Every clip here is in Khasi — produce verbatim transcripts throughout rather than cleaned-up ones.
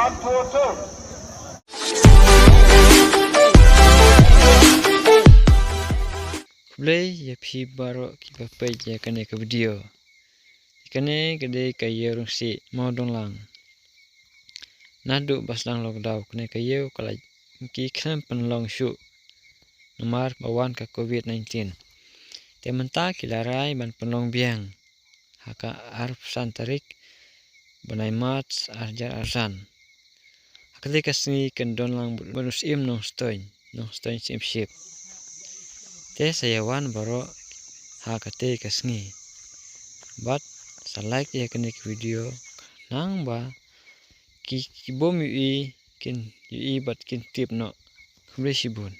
Khublei ïa phi baroh kiba peit ïa kane ka video. Kane ka dei ka ïew Rungsi Mawdonlang. Naduh ba sdang lockdown kane ka ïew ka la ki khlem pynlong shuh namar ba wan ka covid nineteen. Te mynta ki la rai ban pynlong biang ha ka arphew san tarik bnai March arhajar arphew. Ha katei ka sngi kan don lang bad u Syiem Nongstoiñ, Nongstoiñ Syiemship. Te sa ïa wan baroh ha katei ka sngi. Bad sa like ïa kane ka video nang ba ki, ki bym ïohi kin ïohi bad kin tip noh. Khublei shibun.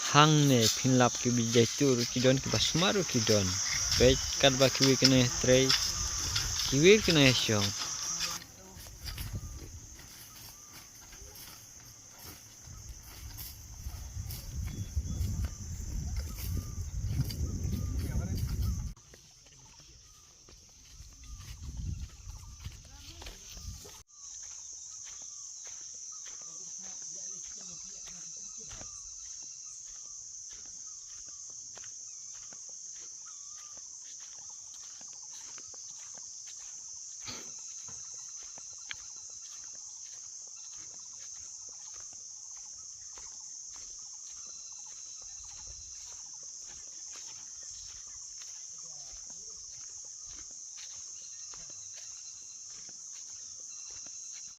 Hangne phin lap kiba jaitu ruh ki don, kiba sumar ruh ki don. Peit katba kiwei ki nang ïatrei, kiwei ki nang ïashong.